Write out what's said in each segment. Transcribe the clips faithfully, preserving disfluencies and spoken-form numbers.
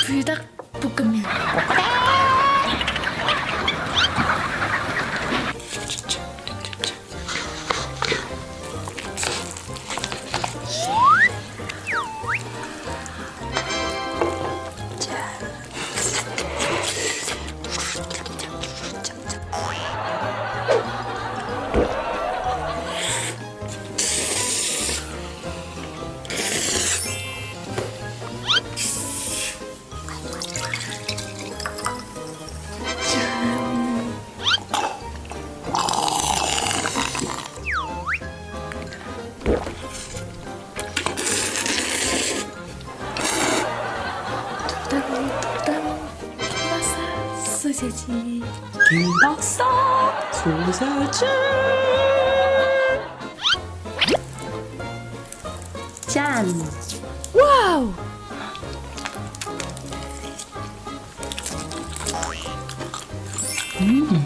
불닭 볶음면. ܛܘܩܛܢ ܛܘܩܛܢ. ܟܠܒܣܐ 소세지. ܟܠܒܣܐ 소세지. ܥܢ. Wow. 음.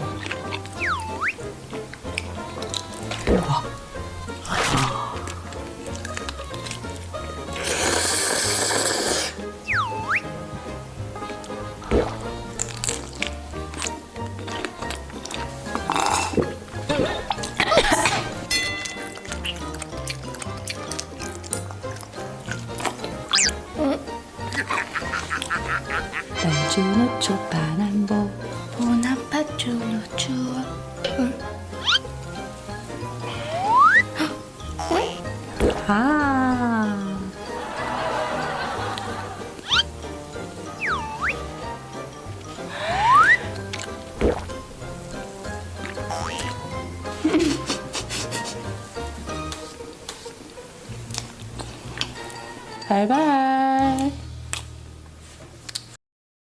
우와. ܦܐܫ ܘܠܘܟܘ ܦܢܢ ܒܘ. ܘܢ ܦܐܫ ܘܠܘܟܘ. ܐܗ. Bye bye.